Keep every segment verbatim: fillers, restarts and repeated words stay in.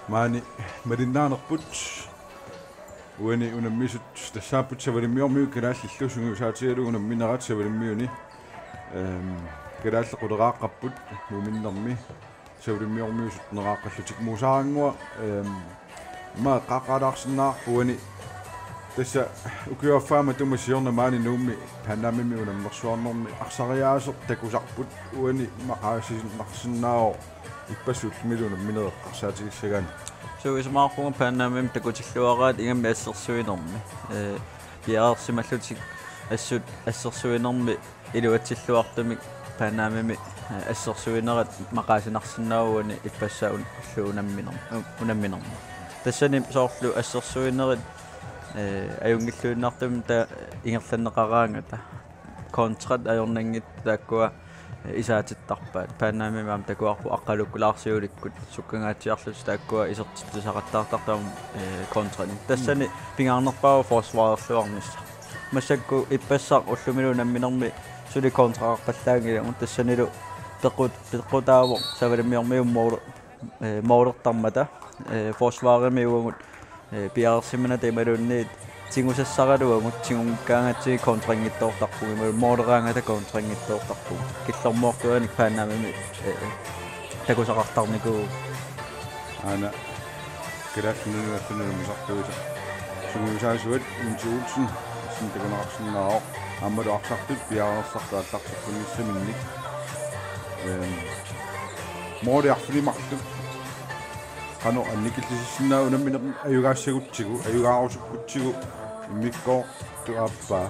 Maani malinnaanerput. Uani unammisut tassaapput Savalimmiormiut kalaallillu sungiusaatigalugu unamminerat Savalimmiuni. Ehm, kalaallit quleraaqqapput Muuminnermi. Savalimmiormiut sytteneraqqallutik. Muusarannguaq, ehm, ima eqqaaqqaalaarsinnaavarput uani. Tassa ukioq affaa matuma siorna maani Nuummi Pan Amimi unammersuarnermi arsariaaseq takusarput uani maqaasiinnarsinnaavoq ippassaq ullumilu unamminerit eqqarsaatigissagaanni. Suu, isumaqarpunga Pan Amimi takutilluaraat ingammik assersuinermi. Ee, piareersimallutik assut assersuinermi iluatsilluartumik Pan Amimi, ee, assersuinerat maqaasinarsinnaavoq uani ippassaq un-, ulloq unamminer-, u-, unamminermi. Tassani soorlu assersuinerit, ee, ajunngilluinnartumik ta-, ingerlanneqaraangata. Kontrat ajornanngitsut taakkua, ee, isaatittarpaat. Pan Amimi aamma takuarput Aqqalukkut Laarsiulikkut sukkangaatsiarlutik taakkua isertitsisaqattaartartut aamma, ee, kontranik. Tassani pingaarnerpaavoq forsvarerluarnissaq. Massakkut ippassaq ullumilu unamminermi suli kontrarpallaanngilagut, tassanilu peqqut-, peqqutaavoq Savalimmiormiut mål-, ee, målertarmata, ee, forsvarimi uagut, ee, piareersimanata imaluunniit tigusassaraluagut tigunngikkaangatsigit kontranngitsoortarpugut, imaluunniit måleraangata kontranngitsoortarpugut. Killormoortuanik Pan Amimi, ee, takusaqartarnikuuvugut. Aana Kalaallit Nunaanni unammisartuisa sungiusaasuat Inti Olsen, assinik takuneqarsinnaavoq, aammalu arsartut piareersartut aallartippunnissaminnik. Ehm, måli arfineq-marluk qanoq annikillisissinnaava unammineq ajugaassagutsigu, ajugaarusukkutsigu immikkoortoq aappaa.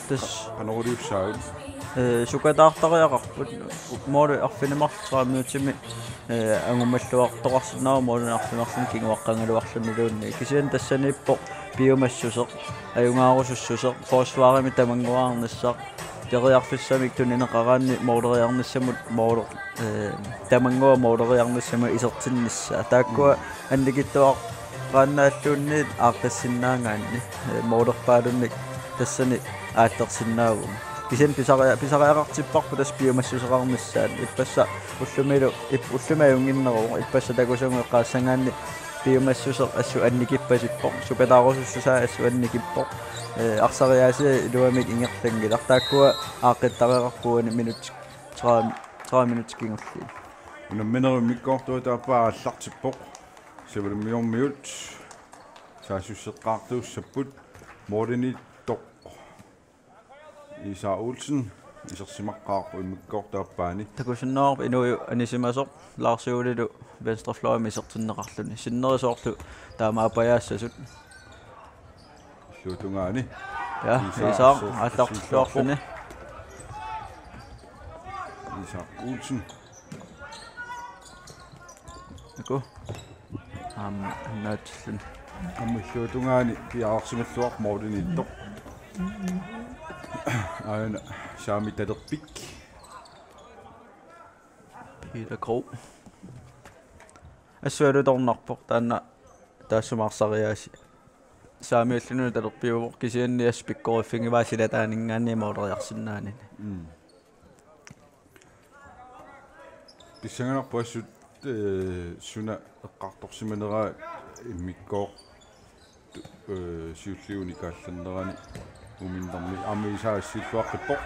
Tassa qanoq iliussaagut? Ee, sukataartariaqarput. Måli arfineq-marluk tredive minutsimi, ee, angummalluartoqarsinnaavoq målini arfineq-marlunni kinguaqqagaluarluniluunniit. Kisianni tassaniippoq piumassuseq, ajugaarusussuseq, forsvarimi tamannguaarnissaq, periarfissamik tunineqaraanni måleriarnissamut måler-, ee, tamanngua måleriarnissamut isertinnissaa. Taakkua annikitsuaraannaalluunniit aaqqissinnaagaanni, ee, målerpaalunnik tassani aallersinnaavugut. Kisianni pisaria-, pisariaqartipparput tassa piumassuseqarnissaat. Ippassaq ullumilu, ip-, ullumi ajunnginneruvoq, ippassaq takusagut eqqaassagaanni piumassuseq assut annikippasippoq, sukataarusussusaa assut annikippoq. Ee, arsariaasiat iluamik ingerlanngilaq. Taakkua aaqqittarerarput uani minutsit, tredive, tredive minutsit kingulliit. Unamminerup immikkoortuata aappaa aallartippoq. Savalimmiormiut saassusseqqaartuussapput. Målimiittoq Isak Olsen isersimaqqaarpoq immikkoortup aappaani. Takusinnaavarput inuujuq anisimasoq, Lars Juulilu venstrefløjimi isertinneqarluni. Sinneri soorlu taamaapajaassasut. Illuatungaani. Ja, Isak Isak, assersuut aallartilluarluni. Isak Olsen. Aku. Aamma annaatilluni. Aamma illuatungaani piareersimalluarpoq målimiittoq. Aana Saami Talerpik. Peter Krog. Assut alutornarpoq taanna taassuma arsariaasiit. Saamiullinut talerpiuvoq kisianni assut pikkoriffigivaa silataaninngaanniit måleriarsinnaanini. Mm. Pissanganarpoq assut, ee, suna eqqartorsimaneraa immikkoortoq, ee, siulliunik aallernerani Muuminnermi aamma Isak assilluaqqippoq.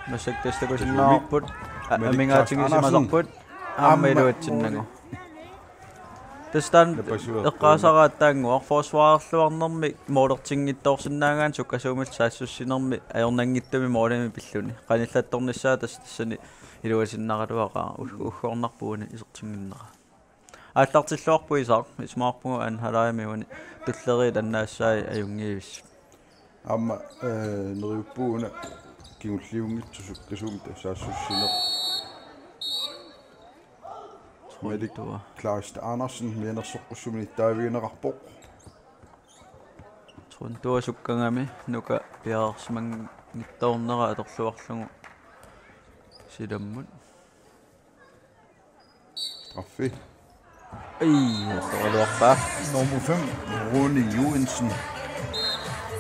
Massakkut tassa takusinnaavarput. A-, Malik amigaatigisimasuarput. Andersen. Aamma aamma iluatsinnagu. Tassa taanna napasuerpoq. Eqqaasaraat taannguaq forsvarerluarnermi målertinngitsoorsinnaagaanni sukkasuumillu saassussinermi ajornanngitsumik målimi pilluni. Qanillattornissaa tassa tassani iluasinnaraluaqaaq u-, uggornarpoq uani isertinnginnera. Aallartilluarpoq Isak, isumaqarpunga anden halvlegimi uani tulleriit annaassai ajunngivissut. Aamma, ee, neriuppugut una kingulliunngitsoq sukkasuumik saassussineq. Malik Truntua. Kleist Andersen mianersoqqussummik nittaavigineqarpoq. Truntua sukkagami Nuka piareersimanngitsoornera atorluarlugu silammut. Straffi. Ii, atorluarpaa. Nummer fem, Rune Joensen.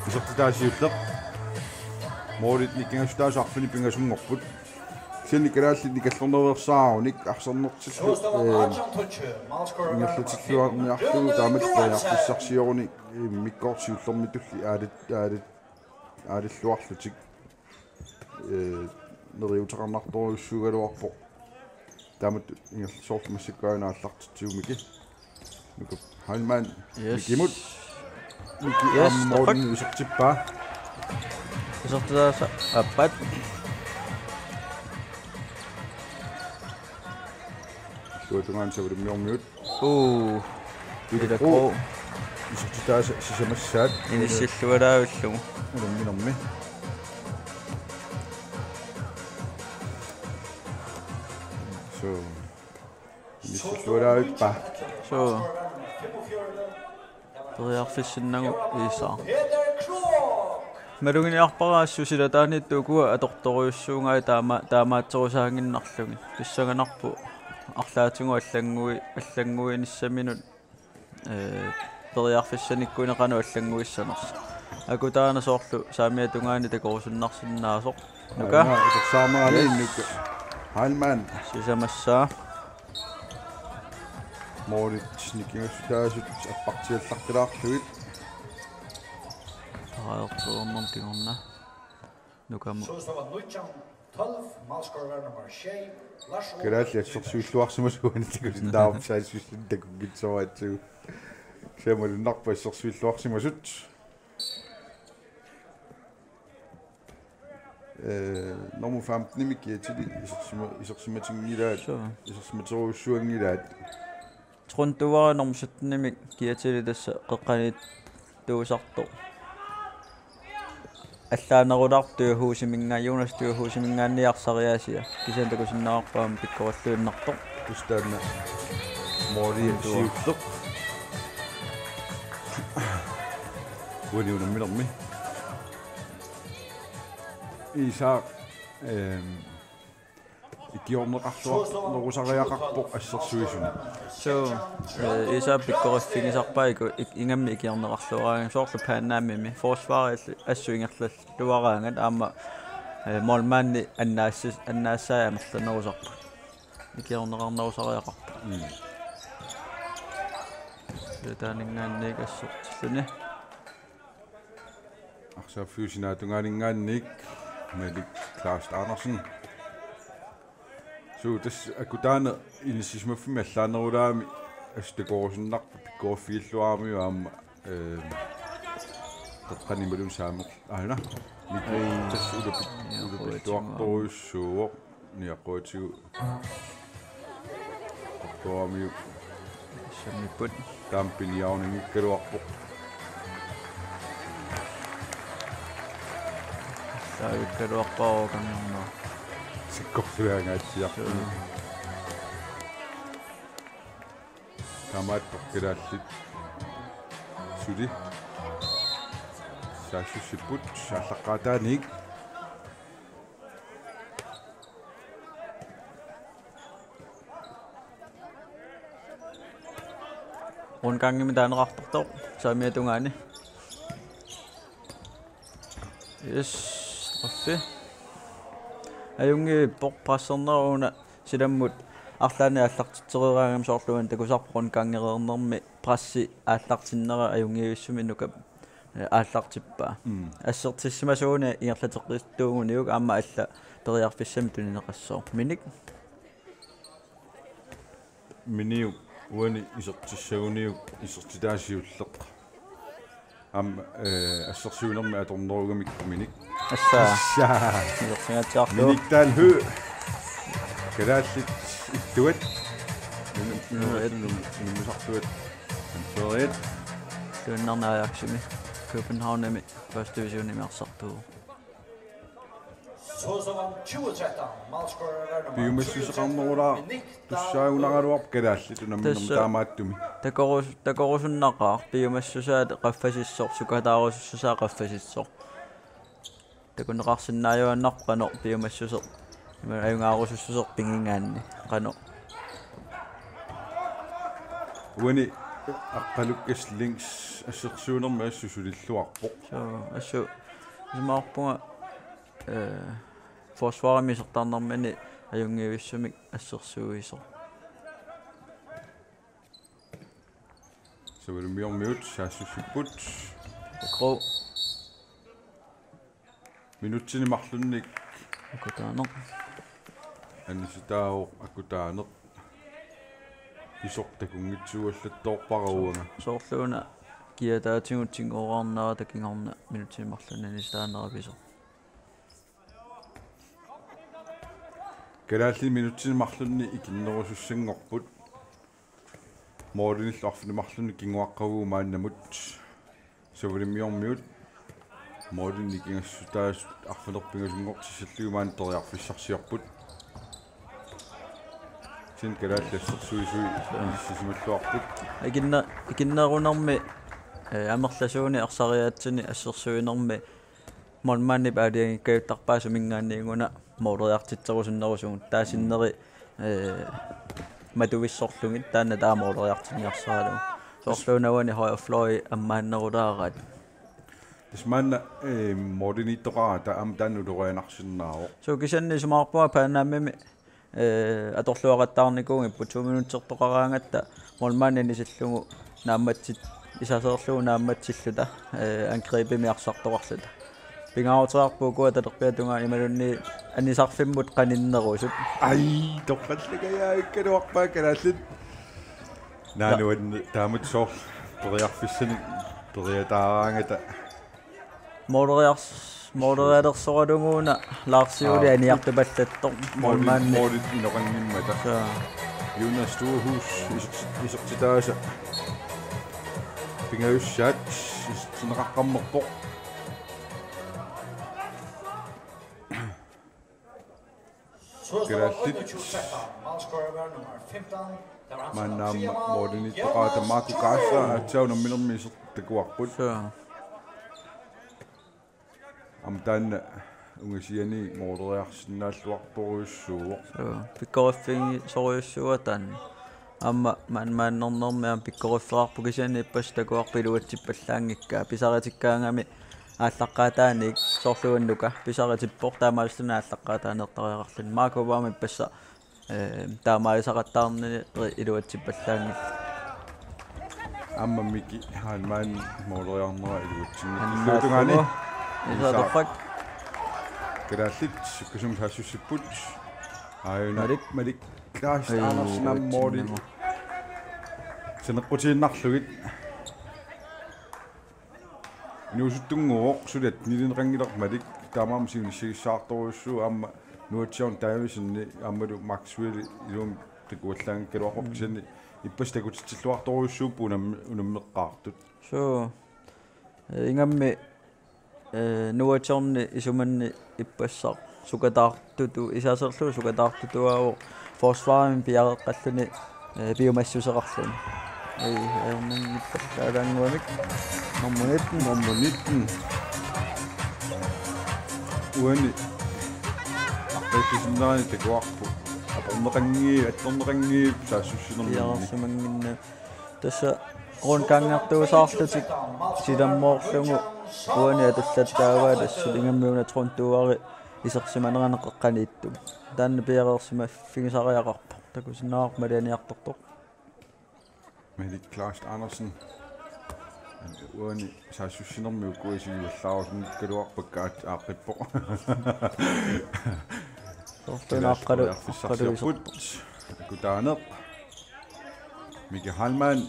Isertitaa siulleq. Målit nikkangassutaasut arfineq-pingasunngorput. Kisianni kalaallit nikallornereersaarunik arsarnertillu, eh, ingerlatilluarniarlugu taamatut periarfissarsioruni, eh, immikkoortoq siullermitulli aalit-, aalit-, aalilluarlutik, eh, neriuteqarnartorujussuugaluarpoq. Taamatut ingerlasoorlu massakkut aana aallartitsigu Miki. Nuka Heilmann. Yes. Mikimut. Miki. Yes, aamma Morten isertippaa. Isertitaasa aappaat. Illuatungaani Savalimmiormiut. Uu. Ilakku. Ilakku. Isertitaasa sisamassaat. Inissillualavillugu. Unamminermi. So. Inissillualaavippa. So. Periarfissinnagu Iisaaq. Maluginiarpara assut silataaniittut ukua atortorujussuugai taama-, taamaatsorusaannginnarlugit. Pissanganarpoq arlaatigut allannguinissaminut, eh, periarfissanikkuineq qanoq allannguissanersoq. Akutaana soorlu saamiata tungaani takorusunnarsinnaasoq. Nuka. Aana, isersaarnerani. Yes. Nuka. Heilmann. Sisamassaa. Målit nikingassutaasut appartiallartilaarlugit. Taartornerm kingorna. Nukamut. Kalaallit assersuilluarsimasut uani takusinnaavarput saassussineq takukkitsoratsigu. Kisianni malunnarpoq assersuilluarsimasut. Eh, nummer femten-imik kiatili isersima-, isersimatinngilaat, so, isersimaterujussuanngilaat. Truntuara nummer sytten-imik kiatili tassa qeqqaniittuusartoq. Allaanerulaartoq Tuuhuusimingaa-, Jonas Tuuhuusimingaanniit arsariaasia. Kisianni takusinnaavarput aamma pikkorilluinnartoq. Tassa taanna måli siulleq. Uani unamminermi. Iisaaq, ehm, ikiorneqarluarnerusariaqarpoq assersuisuni. So, eh, Iisaaq pikkoriffigisarpaa iku-, ik-, ingammik ikiorneqarluaraangat soorlu Pan Amimi. Forsvarip assut ingerlalluaraangat aamma, eh, målmandi annaassis-, annaassai amerlanerusarput. Ikiorneqarnerusariaqarpoq. Mm. Taaninngaanniit assertilluni. Arsaaffiup sinaatungaaninngaanniit Malik Klaus Andersen. Suu, tassa akutaana inissisimaffimmi allaanerulaami assut takorusunnarpoq pikkoriffigilluaramiuk aamma, ehm, qeqqani imaluunniit saamerluni. Aana. Miki. Ai. Tassa ulapit-, ja, ulapilluartorujussuuvoq. Niaqquatigu. Qortuamiuk. Sammipput. Taampi niauningikkaluarpoq. Saavikkaluarpaa kannermaa. Sikkorsuaangaatsiarput. Suu. Taamaattoq kalaallit suli saassussipput aallaqqaataaniit. Rundgangimi taaneqartartoq saamiata tungaani. Yes, straffe. Ajunngivippoq, pressernerup una silammut arlaannik aallartitsereeraangami soorlu uani takusarpoq rundgangereernermi pressi aallartinnera ajunngivissumik Nukap, eh, aallartippaa. Mm. Assertissimasuuguni ingerlateqqittuuguniuk aamma alla periarfissamik tunineqassooq. Minik. Miniup uani isertissaguniuk isertitaa siulleq. Aamma, eh, assersuinermi atornerugamikku Minik. Assa. Assa. Isertingaatsiarlugu. Minik Dahl Høegh. Kalaallit illuat. Nunu-, nunu-, Nuit. Nunu-, nunnusartuat. Anføreriat. Luinnarni Ajaximi. Københavnimi. Første divisionimi arsartuuvoq. Piumassuseqarnerulaartussaagunaraluarpoq kalaallit unamminermi. Tassa taamaattumi. Takorus-, takorusunnaqaaq piumassusaat qaffasissoq, sukataarusussusaa qaffasissoq. Takuneqarsinnaajuaannarpoq qanoq piumassuseq. Ima ajugaarusussuseq pigigaanni. Qanoq. Uani Aqqalukkas Lynx assersuinermi assut sulilluarpoq. Suu, assut isumaqarpunga, eh, forsvarimi isertarnermini ajunngivissumik assersuisoq. Savalimmiormiut saassussipput. Kro. Minutsini marlunnik Akutaaneq. Anisitaavoq Akutaaneq. Pisoq takunngitsuuallattoorpara uanga. Soorluuna kiataatigut tingooraarnera takinnga minutsini marlunnik anisitaanera pisoq. Kalaallit minutsini marlunnik ikinnerusussanngorput. Målinillu arfineq-marlunnik kinguaqqavugut maannamut. Savalimmiormiut målinik nikingassutaasut arfineq-pingasunngortissallugit maani periarfissarsiorput. Kisianni kalaallit assersuisui inissisimalluarput. Ikinne-, ikinnerunermi, eh, amerlasuuni arsariaatsini assersuinermi målmandip aalajangikkajuttarpaa suminngaanniit una måleriartitserusunnerusugut. Taava sinneri, eh, matuvissorlugit taanna taava måleriartinniarsaralugu. Soorluuna uani højre fløj ammaannerulaaraat. Tassa maanna, eh, målimiittoqaratta aamma taanna ulorianarsinnaavoq. Suu, kisianni isumaqarpunga Panamimi, eh, atorluaqattaarnikuugipput to minutsertoqaraangatta målmandi anisillugu naammatsit-, isaseerlugu naammatsilluta, eh, angrebimi arsartoqarluta. Pingaaruteqarpoq ukua talerpiata tungaa imaluunniit anisarfimmut qaninnerusut. Ai, torrallakajaavikkaluarpaa kalaallit. Naanuanni taamatut soorlu periarfissanik periataaraangata. Måleriars-, målerialersoralugu una Larsiuli Aa. aniartupallattoq målmand-, målmanni. Målit inoqanngimmata. Suu. Jonas Storhus is-, isertitaasa. Pingajussaat isertinneqaqqammerpoq. Kalaallit. Maanna aamma målimiittoqaratta Marco Kaasaa aatsaat unamminermi isertitakuarput. Suu. Aamma taanna ungasiani måleriarsinnaalluartorujussuuvoq. Suu. Pikkoriffigisorujussuuvoq taanna. Aamma maan-, maannernermi aamma pikkoriffeqarpoq kisianni ippassaq takuarput iluatsippallaanngikkaa. Pisaritikkaangami aallaqqaataaniit soorlu uannukka pisaritippoq taamaalilluni aallaqqaataaneertariaqarluni. Marco aamma ippassaq, eh, taamaalisaqattaarneri iluatsippallaanngillat. Aamma Miki Heilmann måleriarnera iluatsinngilluinnarlugu. Isak Isak Tofak. Kalaallit sukkasuumik saassussipput. Aajuna Malik. Malik Klaas Ai, Andersen aamma måli. Iluatsinnagit. Saneqqutiinnarlugit. Inuusuttunnguuvoq suli nilineqanngilaq Malik taamaammat siunissagissaartorujussuuvoq aamma Nuatsiorn Davidsen aammalu Maxwell iluamik takuallaanngikkaluarpoq Mm. kisianni ippassaq takutitsilluartorujussuupput unam-, unammeqqaartut. Suu. Eh, ingammik eh, Nuatsiorni isumanni ippassaq sukataartutu-, isaseerlugu sukataartutuaavoq forsvarimi piareeqqalluni, eh, piumassuseqarluni. Ai, ajornanngippallaalaannguamik. Nummer nitten. Nummer nitten. Uani. Aqqiissisinnaani takuarput. Atorneqanngii-, attorneqanngii-, saassussinerminni. Piareersimannginnami. Tassa rundgangertuusaarlutik silammoorlugu uani atullattaavaat assut ingammik una truntuari isersimanerani qeqqaniittumik. Taanna piareersimaffigisariaqarpoq. Takusinnaavarput malianiartortoq. Malik Klaas Andersen. Uani saassussinermi ukua isigivallaarusumikkaluarpakka aat-, aaqqippoq. Soorlu una aqqalu-, aqqaluiserpoq. Akutaaneq. Miki Heilmann.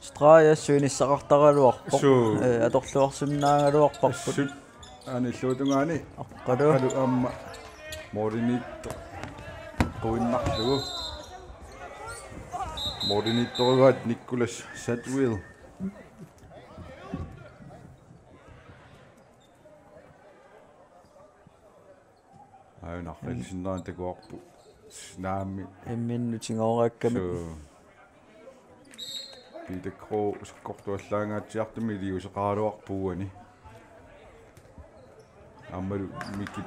Streg assut inissaqartaraluarpoq. Suu. Eh, atorluarsimanngikkaluarparput. Assut aana illuatungaani. Aqqalu. Aqqalu aamma. Målimiittoq. Quinnarlugu. Målimiittorugaat Nicholas Sadwell. Aajuna aqqiissisinnaani takuarput. Naamik. Imminnut tigooraakkamik. Suu. Peter Krog sakkortuallaangaatsiartumik iliuuseqaraluarpoq uani. Aammalu Miki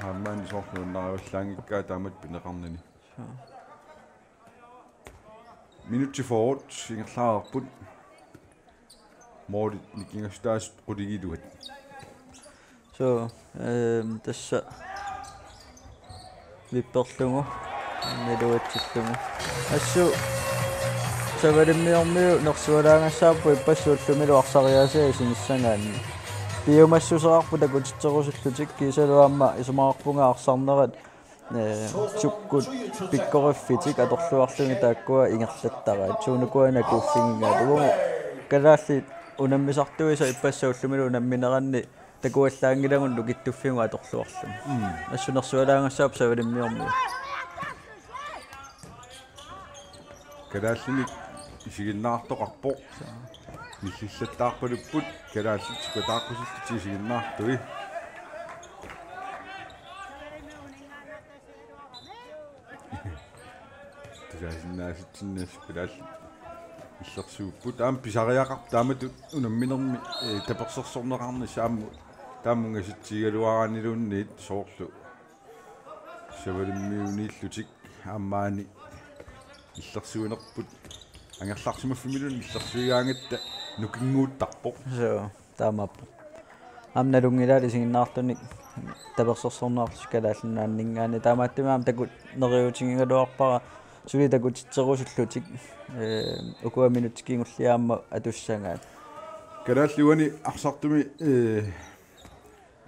Heilmann soorlu nuannarivallaanngikkaa taamatut pineqarnani. Suu. Minutsit fyrre ingerlareerput. Målit nikingassutaasut qulingiluat. Suu, ehm, tassa Vipperlugu, niluatsillugu. Assut Savalimmiormiut nersualaagassaapput ippassaq ullumilu arsariaasiat isinissagaanni. Piumassuseqarput takutitserusullutik, kiisalu aamma isumaqarpunga arsarnerat, eh, sukkut pikkoriffitik atorluarlugit taakkua ingerlattaraat. Suunukuaana kuuffigigaat. Uagut kalaallit unammisartuisa ippassaq ullumilu unammineranni takuallaanngilagut nukittuffigut atorluarlugit. Mm. Assut nersualaagassaapput Savalimmiormiut. Kalaallinik isiginnaartoqarpoq. Nillillattaarpalupput kalaallit sukataaqqusillugit isiginnaartui. Tusaasinnaasutsinni assut kalaallit illersuupput. Aamma pisariaqarpoq taamatut unamminermi, eh, tapersersorneqarnissaq aamma taama ungasitsigigaluaraanniluunniit soorlu Savalimmiuniillutik aamma maani illersuinerput angerlarsimaffimmilluunniit illersuigaangatta nukinnguttarpoq. Suu, taamaappoq. Aamma nalunngilaat isiginnaartunik tapersersorneqarlutik Kalaallit Nunaanninngaanniit. Taamaattumik aamma takut neriuutigigaluarpara suli takutitserusullutik, eh, ukua minutsit kingulliit aamma atussagaat. Kalaallit uani arsartumi, eh,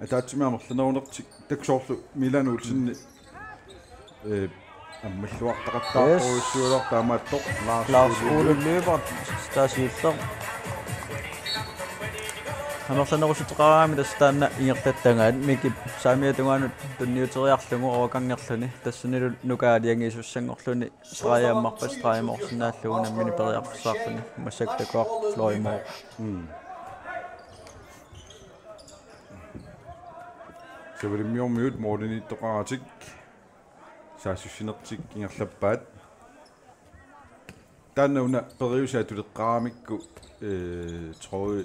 ataatsimik amerlanerunertik taakku soorlu Milan Olsen, eh, ammalluartaqattaartorujussuugaluarpoq. Yes. Taamaattoq Lars Lars Ole Ole Løber. Løber, taasiulleq. Amerlanerusuteqaraangamik tassa taanna ingerlattagaat, Mikip saamiata tungaanut tunniuteriarlugu overgangerluni. Tassanilu nuka aalajangiisussanngorluni stregi ammarpat stregimut orsinnaallugu unammineq periarfissaqarluni. Massakkut takuarput Florimo. Mm. Savalimmiormiut målimiittoqaratik saassussinertik ingerlappaat. Taanna una periuseq atuleqqaaramikku, eh, Troy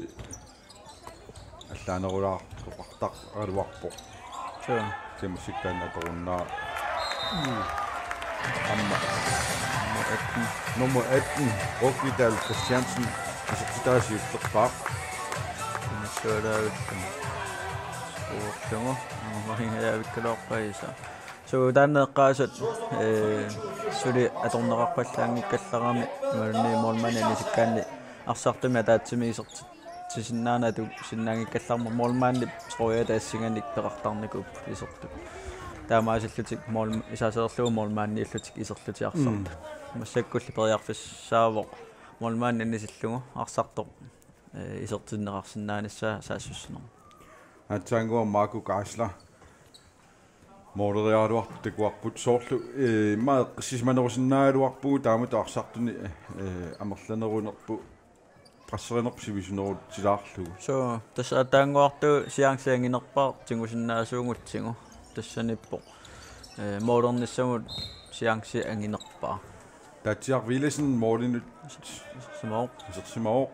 allaanerulaartoqartaraluarpoq. Suu. Simassikkaanna atorunnaarpoq. Aamma. Nummer atten. Nummer atten, Rokvidal Christiansen. Isertitaa siullerpaaq. Inissualaavillugu. Uorlugu. Aamma maringajavikkaluarpaisa. Suu, taanna eqqaasat, eh, suli atorneqarpallaanngikkallarami, imaluunniit målmandi anisikkaanni arsartumi ataatsimik isertitsisinnaanani atusinnaanngikkallarmat målmandip trøjata assinganik peqartarnikuupput isertut. Taamaasillutik mål-, isaaseerlugu målmandiullutik iserlutik arsartut. Mm. Massakkulli periarfissaavoq målmandi anisillugu arsartoq, eh, isertinneqarsinnaanissaa saassussinermi. Aatsaannguaq Marco Geisler. Måleriaraluartut takuarput soorlu, eh, immaqa eqqissisimanerusinnaagaluarpugut taamatut arsartuni, eh, amerlanerunerput, presserinerput sivisunerutsilaarlugu. Suu, tassa aatsaannguartuuvoq chance anginerpaaq tigusinnaasuugutsigu. Tassaniippoq, eh, målernissamut chance anginerpaaq. Taatsiaq Vilesen målinut. Isersimavoq. Isersimavoq.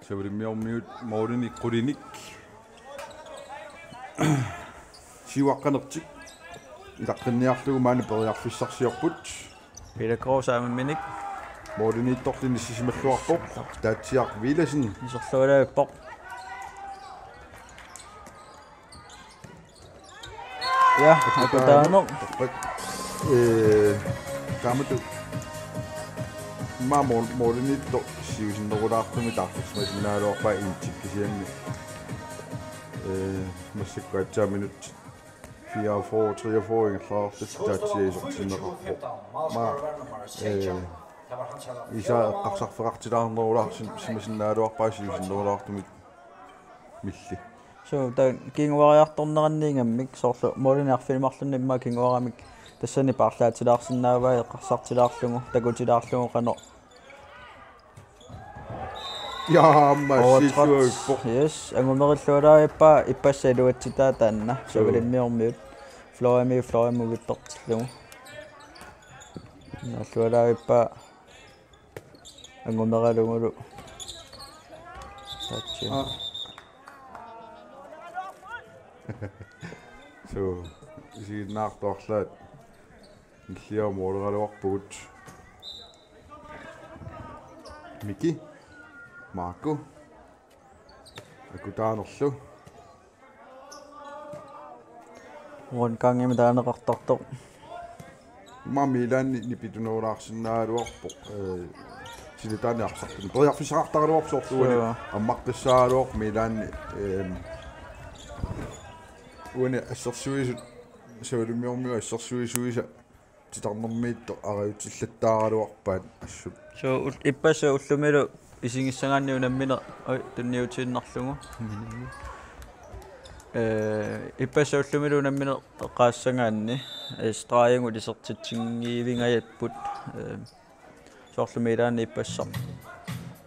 Savalimmiormiut målinik qulinik siuaqqanertik ilaqqinniarlugu maani periarfissarsiorput. Peter Krog saamimminik. Målimiittoq inissisimalluarpoq. Taatsiaq Vilesen. Iserlualaarpoq. Ja, akutaaneq. Ee, taamatut. Immaqa mål-, målimiittoq siusinnerulaartumik taarsersimasinnaagaluarpaa intik kisianni. Ee, massakkut aatsaat minutsit fireogfyrre, treogfyrre ingerlareerlutik Taatsiaq isertinneqarpoq. Immaqa, ee, Isa eqqarsarfeqartilaarnerulaarsimasimasinnerulaartumik milli. Suu, taava kinguariartorneranniingammik soorlu målinik arfineq-marlunnik immaqa kinguaramik tassani paarlaatilaarsinnaavai eqqarsartilaarlugu, takutilaarlugu qanoq. Ja, aamma overtrådt. Siisuippoq. Yes, angumerilluarpaa ippassaq iluatsitaa taanna. Suu. Savalimmiormiut. Florimi, Florimi vippertillugu. Naalluarpaa angumeralugulu. Taatsi. Aa. Suu, isiginnaartoq arlaat. Nilliarmut måleraluarpugut. Miki. Marco. Akutaanerlu. Rundgangimi taaneqartartoq. Immaqa Milanip nipitunerulaarsinnaagaluarpoq, eh, silataani arsartuni. Periarfissaqartaraluarpoq soorlu uani. Suu. Ammaqqissaaraluarpoq Milanip, ehm, uani assersuisut, Savalimmiormiut assersuisuisa titarnermiittoq arajutsillattaaraluarpaat assut. Suu, ul-, ippassaq ullumilu isigissagaanni unammineq, oj, tunniutiinnarlugu. Eh, ippassaq ullumilu unammineq eqqaassagaanni, eh, straajigut isertitsinngivingajapput, eh, soorlu Milaani ippassaq,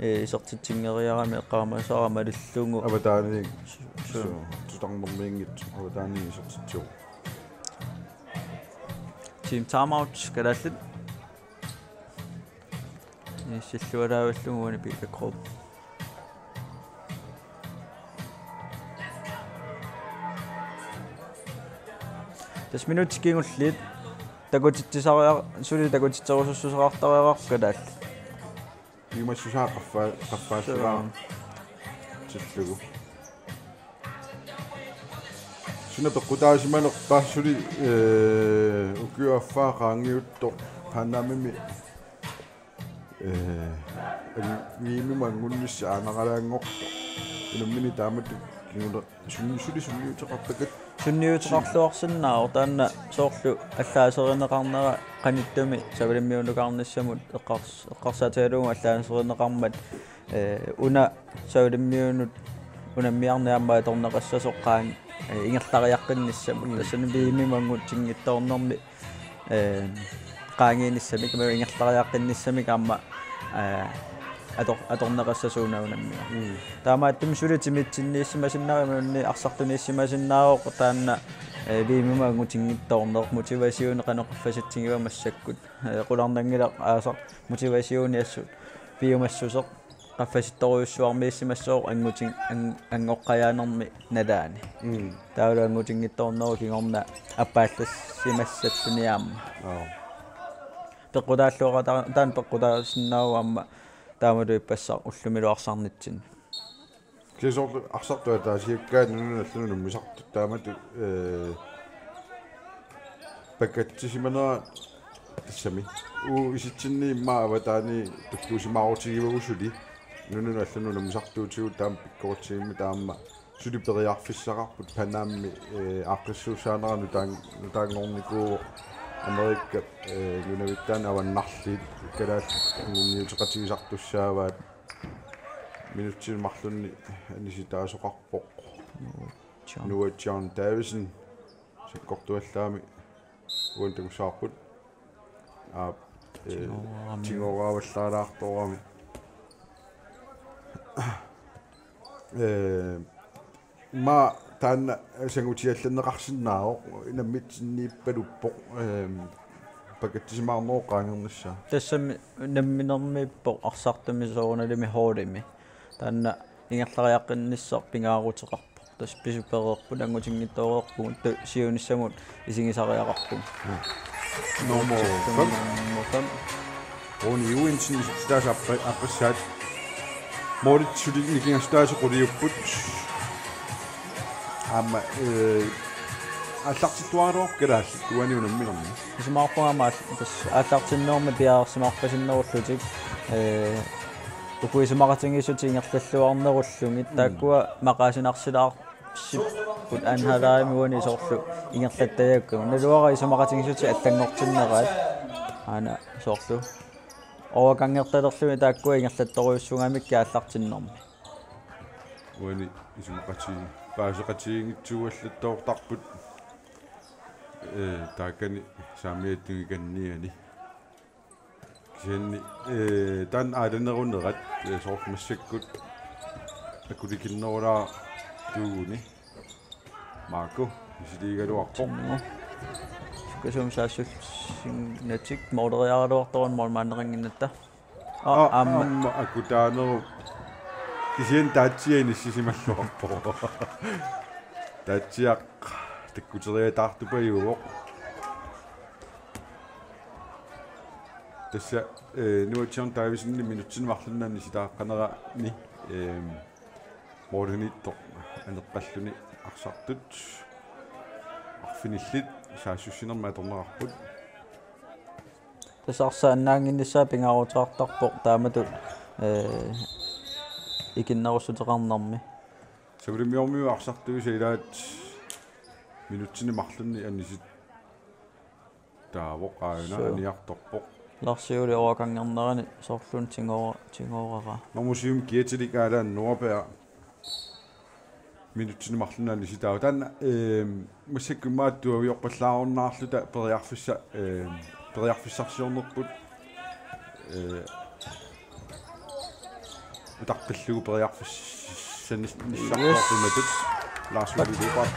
eh, isertitsinngeriarami eqqaamasara malillugu. Avataaniit. Suu. Suu, titarnermiinngitsoq avataaniit isertitsivoq. Team timeout, kalaallit. Inissilluaraavillugu uani Peter Kroop. Tassa minutsit kingulliit takutitsisariaq-, suli takutitserusussuseqartariaqarpoq kalaallit. Piumassusaa qaffaa-, qaffaassavaa. Suu. Tillugu. Suna peqqutaasimanerpa suli, eh, ukiup affaa qaangiuttoq Panamimi, eh, V M-imut anngunnissaq aanaqalaanngortoq. Unammineq taamatut kingula-, sunni-, suli sunniuteqartakat. Sunniuteqarluarsinnaavoq taanna soorlu allaaserineqarnera qanittumi Savalimmiunukaarnissamut eqqars-, eqqarsaatigalugu allaaserineqarmat, eh, una Savalimmiunut unammiarneq aamma atorneqassasoq qaang-, eh, ingerlariaqqinnissamut. Mm. Tassani V M-imut angutinngitsoornermi, eh, qaangiinissamik, aamma ingerlariaqqinnissamik aamma, eh, ator-, atorneqassasoq una unammiarneq. Mm. Taamaattumik suli timitsinniissimasinnaavat imaluunniit arsartuniissimasinnaavat taanna, eh, V M-imut angutinngitsoorneq, motivationi qanoq qaffasitsigiva massakkut. Eh, qularnanngilaq aasaq motivationi assut piumassuseq qaffasittorujussuarmiissimassasoq angutin-, an-, angoqqajaanermi nalaani. Mm. Taavalu angutinngitsoornerup kingorna appaallassimassattuni aamma. Aap. Peqqutaalluaqaata-, taanna peqqutaasinnaavoq aamma taamatut ippassaq ullumilu arsarnitsinni. Kisianni soorlu arsartut ataasiakkaat nunanut allanut unammisartut taamatut, eh, pakatsisimanera tassami. Uagut isitsinni immaqa avataani takkuusimaarutigivagut suli nunanut allanut unammisartuutigut taama pikkoritsigimmat taama suli periarfissaqarput Panamimi, eh, aaqqissuussaanera nutaan-, nutaanngornikuuvoq Amerikap, eh, nunavittaani avannarliit kalaallit anguniuteqatigisartussaavaat. Minutsini marlunni anisitaasoqarpoq. John. Noah John Davidsen sakkortuallaamik uani takussavarput. Aap, eh, tigoorami. Tigooravallaalaartorami. Eh, ma taanna sangutiallanneqarsinnaavoq, nammitsinniippaluppoq, ehm, pakatsisimaarnerup qaangernissaa. Tassami namminermiippoq arsartumi soorunalimi holdimi. Taanna ingerlariaqqinnissaq pingaaruteqarpoq. Tassa pisupereerput angutinngitsooreerpugut tu-, siunissamut isigisariaqarpugut. Nummer fem. Nummer fem. Rune Juensen isertitaasa appa-, appassaat. Målit suli nikingassutaasa quliupput. Aamma, eh, aallartilluaraluarpoq kalaallit uani unamminermi. Isumaqarpunga aamma aall-, tassa aallartinnermi piareersimarpasinnerullutik, eh, uku isumaqatigiissutit ingerlalluarnerullugit. Mm. Taakkua maqaasinarsilaar- sipput anhalaami uani soorlu ingerlattajaakkagut. Naluara isumaqatigiissutit allanngortinneraat. Aana soorlu. Overgangertalerlugit taakkua ingerlattorujussuugamikkit aallartinnermi. Uani isumaqati-, paaseqatigiinngitsuugallattoortarput, eh, taakkani saamiattugikanniani. Kisianni, eh, taanna aalanerunerat, eh, soorlu massakkut akulikinnerulaartuuguni. Marco, misiliigaluarpoq. Sukkasuumik saassullinnatik måleriaraluartoq målmandinnginnatta. Aa, aamma. Aamma akutaanerup. Kisianni Taatsia inissisimalluarpoq. Taatsiaq takkuteriataartupajuuvoq. Tassa, eh, Noah John Davidsenip minutsini marlunni anisitaaqqanerani, ehm, målimiittoq aneqqalluni arsartut. Arfinillit saassussinermi atorneqarput. Tassa arsaq annaannginnissaa pingaaruteqartarpoq taamatut, ee, ikinnerussuteqarnermi. Savalimmiormiut arsartuisa ilaat minutsini marlunni anisittaavoq aajuna. Suu. Aniartorpoq. Larsiuli orakanngernerani soorluuna tigoora-, tigooraraa. Normu syv Kiatilik Alan Nordberg. Minutsini marlunni anisitaavoq. Taanna, ehm, massakkut immaqa tuaviorpallaarunnaarluta periarfissa-, ehm, periarfissarsiornerput, eh, utaqqillugu periarfissannis-, nissartuartumatut. Lars Ole Lyberth.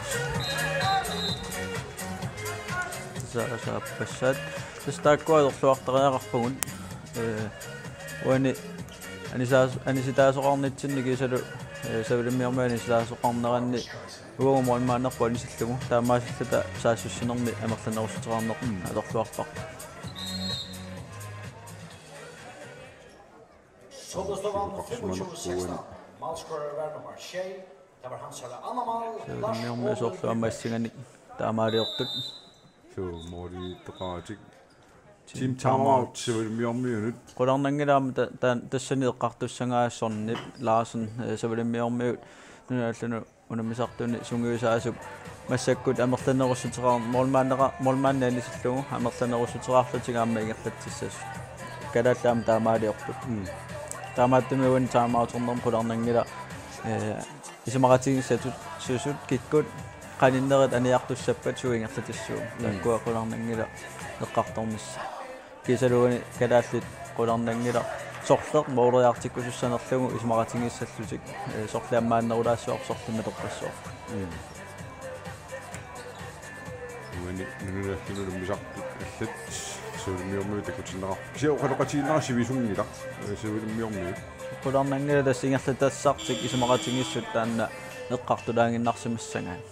Sa-, saappassaat. Tassa taakkua atorluartariaqarpagut. Ee, uani anisaas-, anisitaasoqarnitsinni kiisalu, ee, Savalimmiormiut anisitaasoqarneranni uagut målmanderput anisillugu. Taamaasilluta saassussinermi amerlanerussuteqarneq atorluarparput. Savalimmiormiut soorlu aamma assinganik taamaaliortut. Suu, målimiittoqaratik. Team timeout Savalimmiormiunut. Qularnanngilaq aamma ta-, ta-, tassani eqqartussagaassornit Larsen, ee, Savalimmiormiut nunallu unammisartuni sungiusaasup massakkut amerlanerussuteqar-, målmandera-, målmandi anisillugu amerlanerussuteqarlutik aamma ingerlatsissasut. Kalaallit aamma taamaaliorput. Mm. Taamaattumik uani timeouternermi qularnanngilaq, ee, isumaqatigiissasut, -susut kikkut qaninnerit aniartussappat suut ingerlatissuugut. Mm. Taakkua qularnanngilaq eqqartornissaat. Kiisalu uani kalaallit qularnanngilaq sorleq måleriartikkusussanerlugu isumaqatigiissallutik, ee, sorliammaannerulaassuarput sorlimmik atorpassuarput. Mm. Uani nunallu unammisartut allat Savalimmiormiut takutinneqarput. Kisianni oqaloqatigiinnera sivisunngilaq, ee, Savalimmiormiut. Qularnanngilaq tassa ingerlatassartik isumaqatigiissut taanna eqqartulaaginnarsimassagaat.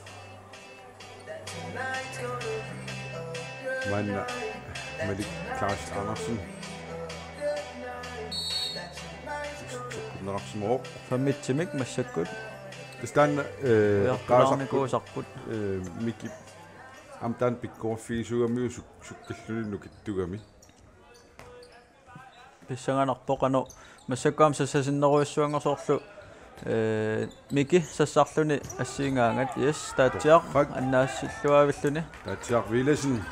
Maanna Malik Claus Andersen. Sakkunnerarsimavoq. Femmitsimik massakkut. Tassa taanna, ee, ujartulaarnikuusarput. Ee, Mikip aamma taanna pikkoriffigisugamiuk suk-, sukkalluni nukittugami. Pissanganarpoq qanoq massakkut aamma sassasinnerujussuanngorsoorlu, ee, Miki sassarluni assigigaangat, yes, Taatsiaq. Torrak. Annaassilluavilluni. Taatsiaq Vilesen.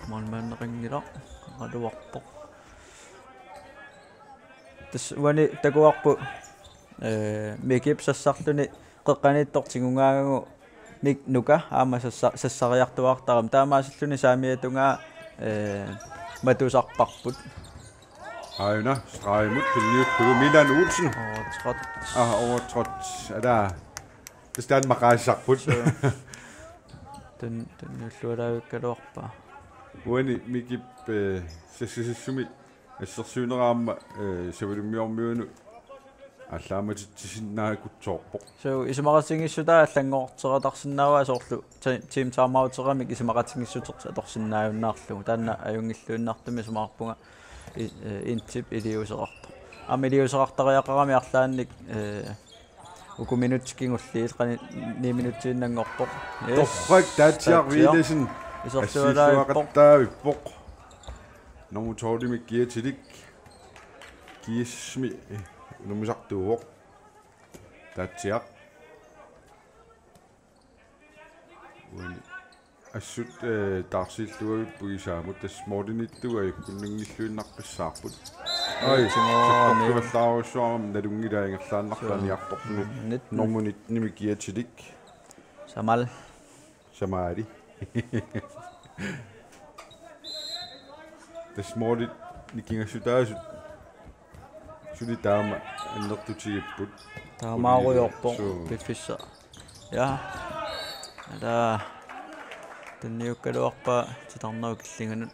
Målmandeqanngilaq, qaluarpoq. Tassa uani takuarput, ee, Mikip sassarluni qeqqaniittoq tigugaangagu Nik-, Nuka aamma sassa-, sassariartuaartarami. Taamaasilluni saamiatungaa, ee, matusarparput. Aajuna, stregimut tunniullugu Milan Olsen. Over tretten. Ah, over tretten. Ala. Tassa taanna maqaasisarput. Suu. Tun-, tunniullualaavikkaluarpaa. Uani Mikip, ee, sassasissumi assersuinera aamma, ee, Savalimmiormiunut aallaammatitsisinnaakutsoorpoq. Suu, isumaqatigiissutaa allanngorteratarsinnaavaa soorlu ti-, team timeouteramik isumaqatigiissuteq atorsinnaajunnaarlugu. Taanna ajunngilluinnartumik isumaqarpunga i-, ee, Intip iliuuseqartoq. Aamma iliuuseqartariaqarami arlaannik, ee, uku minutsit kingulliit, qani ni minutsiinnanngorpoq. Yes. Torrak Taatsiaq Vilesen. Isersualaavippoq. Assiilluaqattaavippoq. Nummer tolvimi Kiatilik. Kiasmi, eh, unammisartuuvoq. Taatsiaq. Uani assut, eh, taarsiilluavipput isaamut, tassa målimiittugut ajunnginnaqqissaarput. Ai, ai, timoorami. Sakkortuallaarujussuarmik nalunngilaa, ingerlaannartaa. Suu. Aniartorluni. Nitten. Nummer nittenimi Kiatilik. Samal. Samali. Tassa målit nikingassutaasut suli taama annertutigipput. Taamaarujoorpoq. Suu. Piffissaq. Ja. Ala. Tunniukkaluarpaa titarnerup killinganut.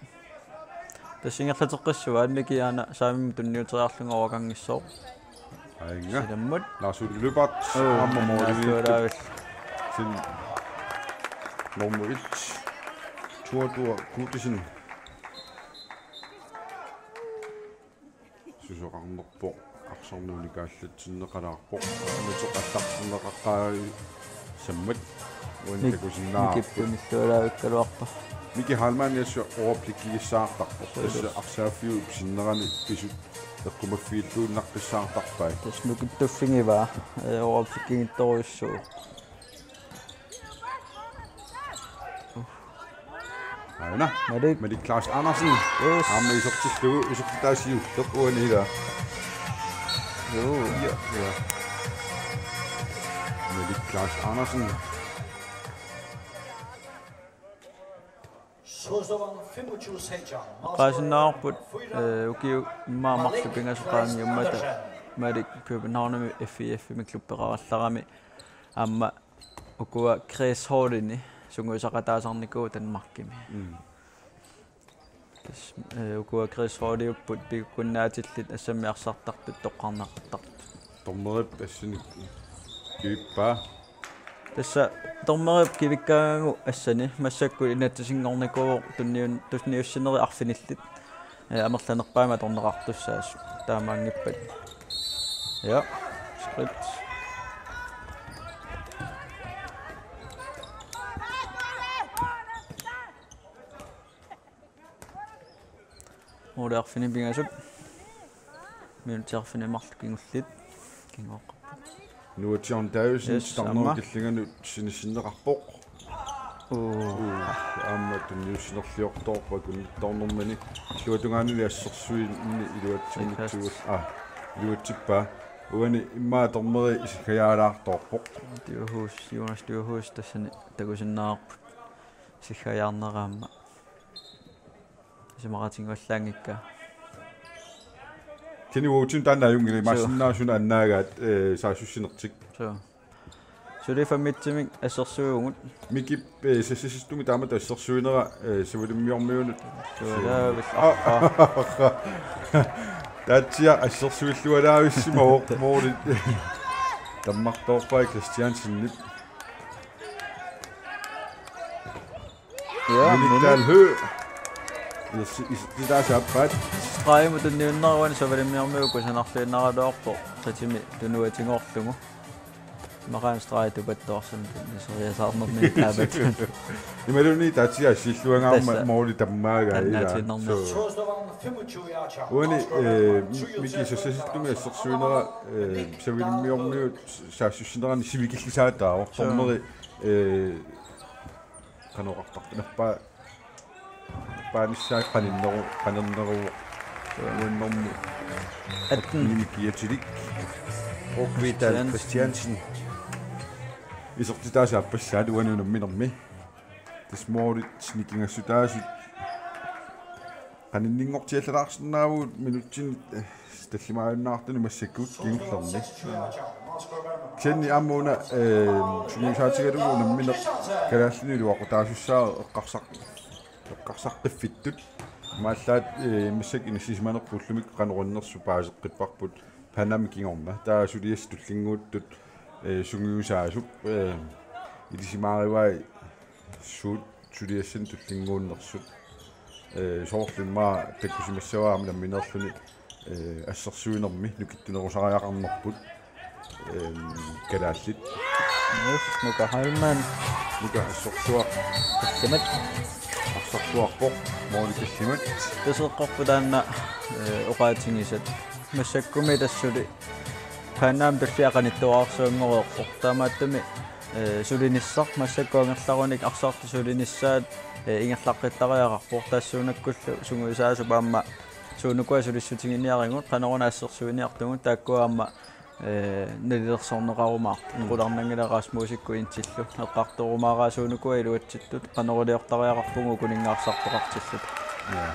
Tassa ingerlateqqissuaat Miki aana saamimmi tunniuteriarlunga orakanngissaaq. Aajuna. Silammut. Lars Ole Lyberth. Uu, aamma målimiittut. Annaassualaavik. Sin nummer et. Tuatua Kutisen. Susoqarnerpoq arsarneq unikaallatsinneqalaarpoq. Aamma toqqartarneqaqqaarsammat. Uani Mik-, takusinnaavarput. Mikip tunillualaavikkaluarpa. Miki Heilmann assut overblikkigissaartarpoq. Suu. Tassa arsaaffiup sinnerani pisut eqqumaffigilluinnaqqissaartarpai. Tassa nukittuffigivaa, ee, overblikkiginngitsorujussuuvoq. Aana. Malik. Malik Claus Andersen. Yes. Aamma isertillugu, isertitaasiulleq uani ilaa. Joo. Ja, ja. Malik Claus Andersen. Qaasinnaavarput, ee, ukiut immaqa marluk pingasut qaangiummata Malik Københavnimi F I F-imi klubbeqarallarami aamma ukua Chris Holdeni sungiusaqataasarnikuuvoq Danmarkimi. Mm. Tassa, ee, ukua Chris Holdiupput pikkunnaatsillit assammik arsartartut toqqarneqartartut. Dommerip assanik kivippaa. Tassa dommerip kivikkaangagu assani massakkut inatsisinngornikuuvoq tunniun-, tunniussinerit arfinillit. Ee, amerlanerpaamik atorneqartussaasut. Taamaanngippat. Ja, skridt. Måli arfineq-pingasut. Minutsit arfineq-marluk kingulliit. Kingooqqapput. Noah John Davidsen, yes, titarnerup aamma killinganut sinissinneqarpoq. Uu. Uu, aamma tunniussinerliortoorpoq akunnittoornermini. Illuatungaanili assersuinni iluatsimmitsigut. Aa, iluatsippaa. Uani immaqa dommeri isikkajaalaartoorpoq. Djurhuus, Jonas Djurhuus tassani takusinnaavarput. Isikkajaarnera aamma. Isumaqatigivallaanngikkaa. Kenny Woutsen taanna ajunngilaq. Suu. Imaassinnaavoq suna annaagaat, ee, saassussinertik. Suu. Suli femogtyvemik assersuivugut. Mikip, ee, sassasistumi taamatut assersuinera, ee, savalimmiormiunut. Suu, jaa, aa, aa. Taatsiaq assersuillualaavissimavoq måli. Tammartoorpai Christiansenip. Ja, Minik Minik. Dahl Høegh. Yes, is-, det der er så bredt. Stregimut tunniunneruani savalimmiormiut kusanarluinnaraluarpoq. Qitimi tunuatigoorlugu. Maqaan stregi tupattuarsunut tunniseriasaarnermi taamatut. Imaluunniit taatsiaq assilluangaarmat. Tassa. Måli tammaagaa ilaa. Annaatiinnarmi. Suu. Uani, ee, Miki sassasistumi assersuinera, ee, savalimmiormiut saassussinerani sivikillisaataavoq. Suu. Dommeri, ee, Qanoq oqartarpa? Nappaa-, nappaanissaa qaninneru-, qaninneruvoq. Uannermi atten. Attenimi kiatilik. Brook Vidal Christiansen. Christiansen. Isertitaasa aappassaat uani unamminermi. Tassa målit nikingassutaasut. Qaninninngortiallalaarsinnaavugut minutsini, eh, tallimaajunnaartuni massakkut kingullerni. Kisianni aamma una, eh, sungiusaatigalugu unammineq kalaallinut iluaqutaasussaavoq eqqarsaq-, eqqarsaqqiffittut. Imaallaat, eh, massakkut inassisimanerput ullumikkut qanoq innersut paaseqqipparput Panamip kingorna. Taava suliassat tullinnguuttut, eh, sungiusaasup, eh, ilisimaarivai suut suliassanik tullinnguunnersut. Ee, soorlu immaqa takusimassavaa aamma nammineerluni, ee, assersuinermi nukittunerusariaqarnerput. Ehm, kalaallit. Yes, Nuka Heilmann. Nuka assersuaq. Tallimat. Assersuarpoq. Måli tallimat. Taseqqorput taanna, ee, oqaatigisat. Massakkumi tassuli Panamip tullia qanittuararsuanngoreerpoq. Taamaattumik, ee, sulinissaq massakkut angerlarunik arsartut sulinissaat, ee, ingerlaqqittariaqarpoq, tassuunakkullu sungiusaasup aamma suunukua sulissutiginiarigut, qanoruna assersuiniartugut, taakkua aamma, ee, nalilersorneqarumaartut. Mm. Qularnanngilaq Rasmusikkut Intillu eqqartorumaaraa suunukua iluatsittut, qanoriliortariaqarpugut ukuninnga arsartoqartilluta. Ja.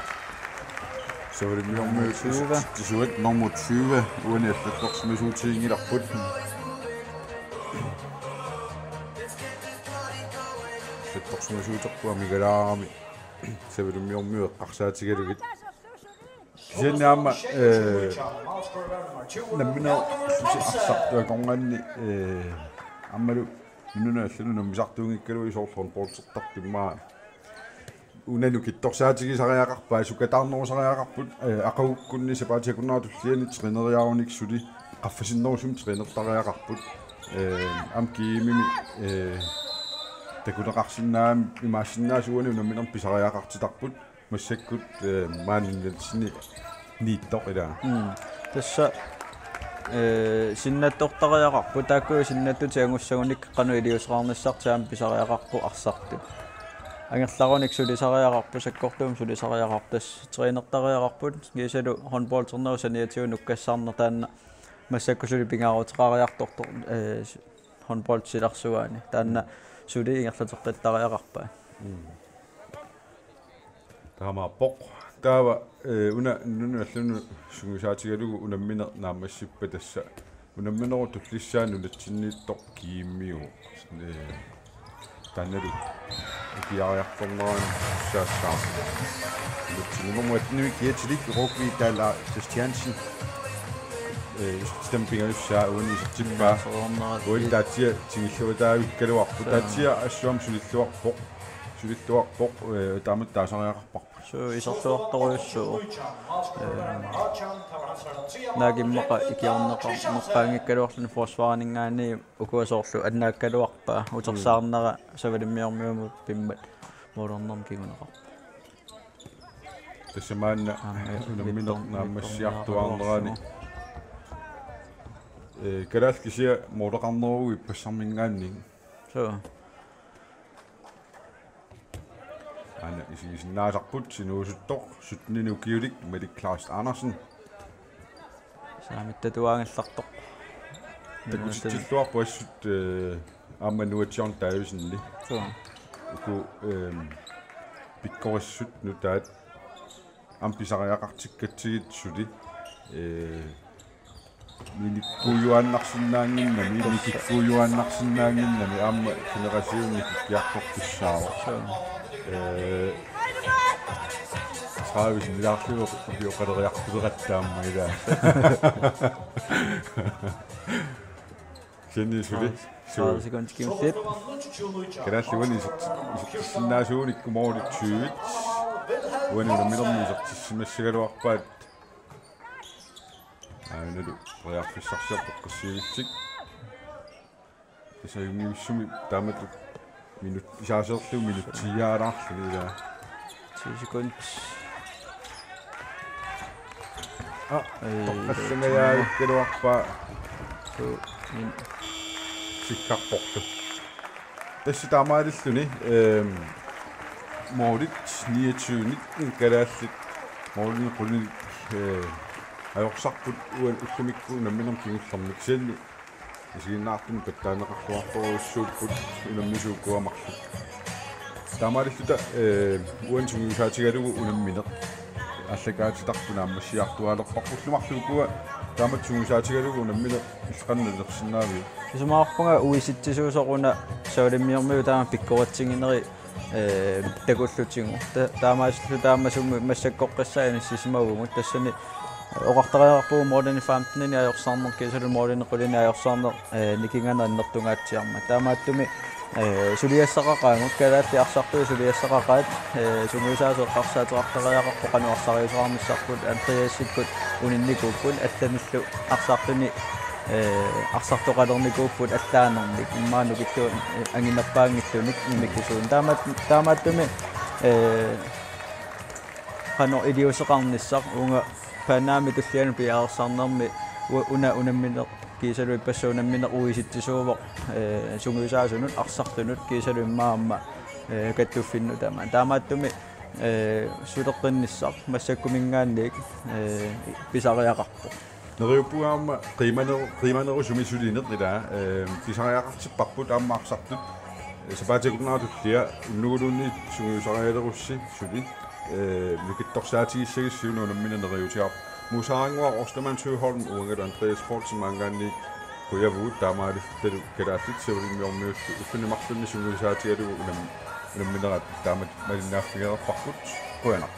Savalimmiormiut nummer tyve. Tisuat nummer tyve, uani allattorsimasuutiginngilarput. Allattorsimasuuterput amigalaarami. Savalimmiormiut eqqarsaatigalugit. Kisianni aamma, eh, nammineerlusi arsartut akornanni, eh, aammalu nunanut allanut nammisartuunngikkaluarlugu soorlu håndboldertartut immaqa una nukittorsaatigisariaqarput, sukataarnerusariaqarput, eh, aqagukkunni sapaatip akunnerata tulliani træneriarunik suli qaffasinnerusumik trænertariaqarput. Eh, aamma G M-imi, eh, Takuneqarsinnaammat imaassinnaavoq uani unamminermi pisariaqartitarput massakkut, eh, maani Nielsenip niittoq ilaa. Mm. Tassa, eh, sinnattortariaqarput, taakku sinnattutit angussagunik qanoq iliuuseqarnissartik aamma pisariaqarput arsartut. Angerlarunik sulisariaqarput, sakkortuumik sulisariaqarput, tassa trænertariaqarput, kiisalu håndboldernerup saniatigut nukkassarneq taanna massakkut suli pingaaruteqariartortoq, eh, håndbold silarsuaani. Taanna suli ingerlateqqittariaqarpaat. Mm. Taamaappoq. Taava, eh, una nunullu sungiusaatigalugu unammineq naammassippat tassa. Unamminerup tullissaa nunatsinniittoq G M-iuvoq. Eh, taannalu ikiariartornerani saassaaq. Nunatsinni nummer et-imi Kiatilik Roki Dala Christiansen. Eh, isertitami pingajussaanik uani isertippaa. Soorunami. Uani taatsiaq tingilluataavikkaluarpoq. Suu. Taatsiaq assuam sulilluarpoq. Sulilluarpoq, eh, taamatut taasariaqarparput. Suu, iserluartorujussuuvoq. Eh, naak immaqa ikiorneqarneqqaanngikkaluarluni forsvarininngaanniit ukua soorlu annaakkaluarpaa. Utersaarnera Savalimmiormiumut pimmat målernermut kinguneqarpoq. Tassa maanna aamma unammineq mittor-, naammassiartuaarnerani. Mittorniaqaluarsimasoq. Eh, kalaallit kisiat måleqarneruguit ippassarminngaanniit. Suu. Aana isigisinnaasarput sinuusuttoq sytten-inik ukiulik Malik Claus Andersen. Saamittatuaangallartoq. Takutissilluarpoq assut, eh, aamma Nuatsiorn Davidsenip. Suu. Uku, ehm, pikkorissut nutaat aamma pisariaqartikkatsigit suli, eh, minikkuujuaannarsinnaannginnami, mikikkuujuaannarsinnaannginnami aamma generationi kikkiartortussaavoq. Suu. Eh, tredive sinnilaarlugu oqaleriartuleratta aamma ilaa. Kisianni suli. Suu. Tredive sekundit kingulliit. Kalaallit uani isert-, isertissinnaasuunikku målit tyve. Uani unamminermi isertissimassagaluarpaat. Aanalu periarfissarsiorpoq qassiivitsik. Tassa ajunngivissumik taamatut minut, isaaserlugu minut ti-aalaarluni ilaa. Ti sekund. Ah, ei, toqqassangajaakkaluarpaa. Suu, min. Sikkarporlu. Tassa taamaalilluni, ehm, målit niogtyve nitten kalaallit målinik qulinik, eh, ajorsarput uani ullumikkut unamminermi kingullermi kisianni isiginnaartumik pattaaneqarluartorujussuupput unammisuut ukua marluk. Taamaalilluta, eh, uani sungiusaatigalugu unammineq aallakaatitarput naammassiartuaalerparpullu marluk ukua taamatut sungiusaatigalugu unammineq illit qanoq inersinnaaviuk? Isumaqarpunga uisitsisuusoq una Savalimmiormiut taama pikkoritsiginerit, eh, takullutigu. Ta-, taamaasilluta aamma sumut massakkorpiaq inissisimavugut tassani oqartariaqarpugut målinik femten-inik ajorsarneq kiisalu målinik qulinik ajorsarneq, eh, nikinganeq annertungaatsiarmat. Taamaattumik, eh, suliassaqaqaagut, kalaallit arsartuut suliassaqaqaat, eh, sungiusaasut eqqarsaateqartariaqarput qanoq arsariuseqarnissarput, Andreasikkut uninnikuupput allanillu arsartuni, eh, arsartoqalernikuupput allaanernik, immaqa nukittuunik, eh, anginerpaanngitsunik immikkuullutik. Taamaat-, taamaattumik, eh, qanoq iliuuseqarnissaq uunga Panamami tullianut piareersarnermi u-, una unammineq kiisalu ippassaq unammineq uisitsisuuvoq, eh, sungiusaasunut arsartunut kiisalu immaqa aamma, eh, kattuffinnut tamaat. Taamaattumik, eh, suleqqinnissaq massakkuminngaanniit, eh, pisariaqarpoq. Neriuppunga aamma qiimaneru-, qiimanerusumik sulineq ilaa, eh, pisariaqartipparput aamma arsartut, eh, sapaatip akunnera tullia unnuguluunniit sungiusarialerussi suli, eh, nukittorsaatigissagussi una unammineq neriuutigaarput. Muusarannguaq Ostermann Søholm uangalu Andreas Poulsen maanngaanniit qujavugut taamaalillutalu kalaallit Savalimmiormiullu ulluni marlunni sungiusaatigalugu unam-, unamminerat taamatut malinnaaffigereerparput. Qujanaq.